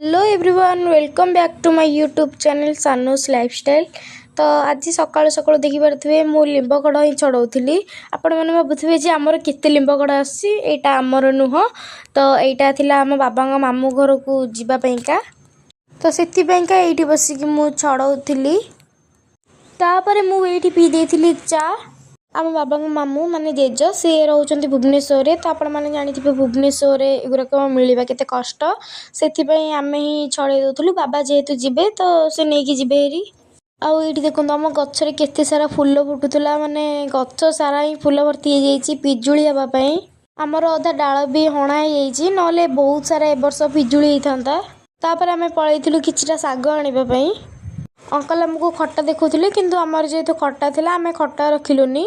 Hello everyone, welcome back to my YouTube channel Sanu's Lifestyle। ତ ଆଜି ସକାଳୁ ସକାଳୁ ଦେଖିପାରୁଥିବେ, ମୁଁ ଲିମ୍ବ କଢ଼ ହିଁ ଛଡ଼ଉଥିଲି। ଆପଣମାନେ ଭାବୁଥିବେ ଯେ ଆମର କେତେ ଲିମ୍ବ କଢ଼ ଆସୁଛି। ଏଇଟା ଆମର ନୁହଁ, ତ ଏଇଟା ଥିଲା ଆମ ବାବାଙ୍କ ମାମୁଁ ଘରକୁ ଯିବା ପାଇଁକା। ତ ସେଥିପାଇଁକା ଏଇଠି ବସିକି ମୁଁ ଛଡ଼ଉଥିଲି। ତାପରେ ମୁଁ ଏଇଠି ପିଇ ଦେଇଥିଲି ଚା। ଆମ ବାବାଙ୍କ ମାମୁଁ ମାନେ ଜେଜ, ସେ ରହୁଛନ୍ତି ଭୁବନେଶ୍ୱରରେ। ତ ଆପଣମାନେ ଜାଣିଥିବେ, ଭୁବନେଶ୍ୱରରେ ଏଗୁଡ଼ାକ ମିଳିବା କେତେ କଷ୍ଟ। ସେଥିପାଇଁ ଆମେ ହିଁ ଛଡ଼େଇ ଦେଉଥିଲୁ। ବାବା ଯେହେତୁ ଯିବେ, ତ ସେ ନେଇକି ଯିବେ ହେରି। ଆଉ ଏଇଠି ଦେଖନ୍ତୁ, ଆମ ଗଛରେ କେତେ ସାରା ଫୁଲ ଫୁଟୁଥିଲା। ମାନେ ଗଛ ସାରା ହିଁ ଫୁଲ ଭର୍ତ୍ତି ହେଇଯାଇଛି। ପିଜୁଳି ହେବା ପାଇଁ ଆମର ଅଧା ଡାଳ ବି ହଣା ହେଇଯାଇଛି, ନହେଲେ ବହୁତ ସାରା ଏ ବର୍ଷ ପିଜୁଳି ହେଇଥାନ୍ତା। ତାପରେ ଆମେ ପଳେଇଥିଲୁ କିଛିଟା ଶାଗ ଆଣିବା ପାଇଁ। ଅଙ୍କଲ ଆମକୁ ଖଟା ଦେଖାଉଥିଲେ, କିନ୍ତୁ ଆମର ଯେହେତୁ ଖଟା ଥିଲା, ଆମେ ଖଟା ରଖିଲୁନି।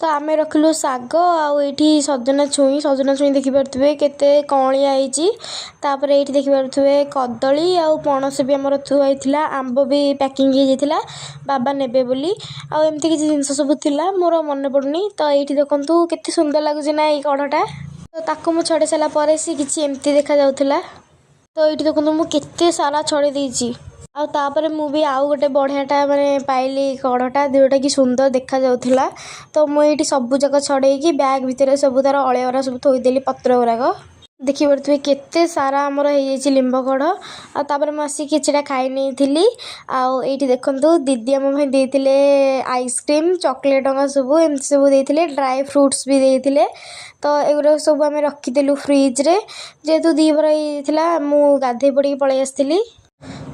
ତ ଆମେ ରଖିଲୁ ଶାଗ। ଆଉ ଏଇଠି ସଜନା ଛୁଇଁ, ସଜନା ଛୁଇଁ ଦେଖିପାରୁଥିବେ କେତେ କଅଁଳିଆ ହେଇଛି। ତାପରେ ଏଇଠି ଦେଖିପାରୁଥିବେ, କଦଳୀ ଆଉ ପଣସ ବି ଆମର ଥୁଆ ହେଇଥିଲା। ଆମ୍ବ ବି ପ୍ୟାକିଂ ହେଇଯାଇଥିଲା ବାବା ନେବେ ବୋଲି। ଆଉ ଏମିତି କିଛି ଜିନିଷ ସବୁ ଥିଲା, ମୋର ମନେ ପଡ଼ୁନି। ତ ଏଇଠି ଦେଖନ୍ତୁ, କେତେ ସୁନ୍ଦର ଲାଗୁଛି ନା ଏଇ କଢ଼ଟା? ତ ତାକୁ ମୁଁ ଛଡ଼େଇ ସାରିଲା ପରେ ସେ କିଛି ଏମିତି ଦେଖାଯାଉଥିଲା। ତ ଏଇଠି ଦେଖନ୍ତୁ, ମୁଁ କେତେ ସାରା ଛଡ଼େଇ ଦେଇଛି। ଆଉ ତାପରେ ମୁଁ ବି ଆଉ ଗୋଟେ ବଢ଼ିଆଟା ମାନେ ପାଇଲି କଢ଼ଟା, ଯେଉଁଟାକି ସୁନ୍ଦର ଦେଖାଯାଉଥିଲା। ତ ମୁଁ ଏଇଠି ସବୁ ଯାକ ଛଡ଼େଇକି ବ୍ୟାଗ୍ ଭିତରେ ସବୁ ତାର ଅଳିଆ ଗୁଡ଼ା ସବୁ ଥୋଇଦେଲି, ପତ୍ର ଗୁଡ଼ାକ। ଦେଖିପାରୁଥିବେ, କେତେ ସାରା ଆମର ହେଇଯାଇଛି ଲିମ୍ବ କଢ଼। ଆଉ ତାପରେ ମୁଁ ଆସିକି କିଛିଟା ଖାଇ ନେଇଥିଲି। ଆଉ ଏଇଠି ଦେଖନ୍ତୁ, ଦିଦି ଆମ ପାଇଁ ଦେଇଥିଲେ ଆଇସ୍କ୍ରିମ୍, ଚକୋଲେଟ୍ ଟଙ୍କା ସବୁ ଏମିତି ସବୁ ଦେଇଥିଲେ, ଡ୍ରାଏ ଫ୍ରୁଟ୍ସ ବି ଦେଇଥିଲେ। ତ ଏଗୁଡ଼ାକ ସବୁ ଆମେ ରଖିଦେଲୁ ଫ୍ରିଜ୍ରେ। ଯେହେତୁ ଦ୍ୱିପହର ହେଇଯାଇଥିଲା, ମୁଁ ଗାଧୋଇ ପଡ଼ିକି ପଳେଇ ଆସିଥିଲି।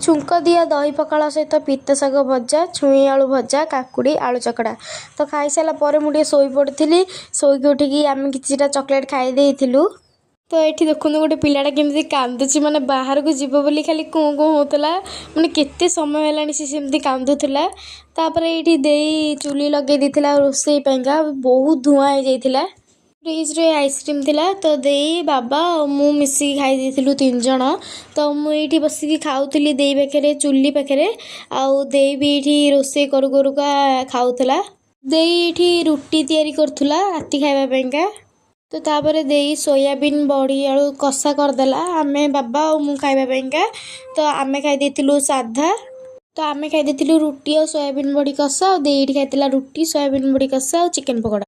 ଛୁଙ୍କ ଦିଆ ଦହି ପଖାଳ ସହିତ ପିତା ଶାଗ ଭଜା, ଛୁଇଁ ଆଳୁ ଭଜା, କାକୁଡ଼ି, ଆଳୁ ଚକଟା। ତ ଖାଇସାରିଲା ପରେ ମୁଁ ଟିକେ ଶୋଇ ପଡ଼ିଥିଲି। ଶୋଇକି ଉଠିକି ଆମେ କିଛିଟା ଚକୋଲେଟ୍ ଖାଇ ଦେଇଥିଲୁ। ତ ଏଇଠି ଦେଖନ୍ତୁ, ଗୋଟେ ପିଲାଟା କେମିତି କାନ୍ଦୁଛି। ମାନେ ବାହାରକୁ ଯିବ ବୋଲି ଖାଲି କୁଁ କୁଁ ହେଉଥିଲା। ମାନେ କେତେ ସମୟ ହେଲାଣି ସେ ସେମିତି କାନ୍ଦୁଥିଲା। ତାପରେ ଏଇଠି ଦେଇ ଚୁଲି ଲଗେଇ ଦେଇଥିଲା ରୋଷେଇ ପାଇଁକା। ବହୁତ ଧୂଆଁ ହେଇଯାଇଥିଲା। ଫ୍ରିଜ୍ରେ ଆଇସ୍କ୍ରିମ୍ ଥିଲା, ତ ଦେଇ, ବାବା ଆଉ ମୁଁ ମିଶିକି ଖାଇ ଦେଇଥିଲୁ ତିନି ଜଣ। ତ ମୁଁ ଏଇଠି ବସିକି ଖାଉଥିଲି ଦେଇ ପାଖରେ, ଚୁଲି ପାଖରେ। ଆଉ ଦେଇ ବି ଏଇଠି ରୋଷେଇ କରୁ କରୁକା ଖାଉଥିଲା। ଦେଇ ଏଇଠି ରୁଟି ତିଆରି କରୁଥିଲା ରାତି ଖାଇବା ପାଇଁକା। ତ ତାପରେ ଦେଇ ସୋୟାବିନ୍ ବଢ଼ି ଆଳୁ କଷା କରିଦେଲା ଆମେ ବାବା ଆଉ ମୁଁ ଖାଇବା ପାଇଁକା। ତ ଆମେ ଖାଇ ଦେଇଥିଲୁ ସାଧା। ତ ଆମେ ଖାଇ ଦେଇଥିଲୁ ରୁଟି ଆଉ ସୋୟାବିନ୍ ବଢ଼ି କଷା, ଆଉ ଦେଇ ଏଇଠି ଖାଇଥିଲା ରୁଟି, ସୋୟାବିନ୍ ବଢ଼ି କଷା ଆଉ ଚିକେନ୍ ପକୋଡ଼ା।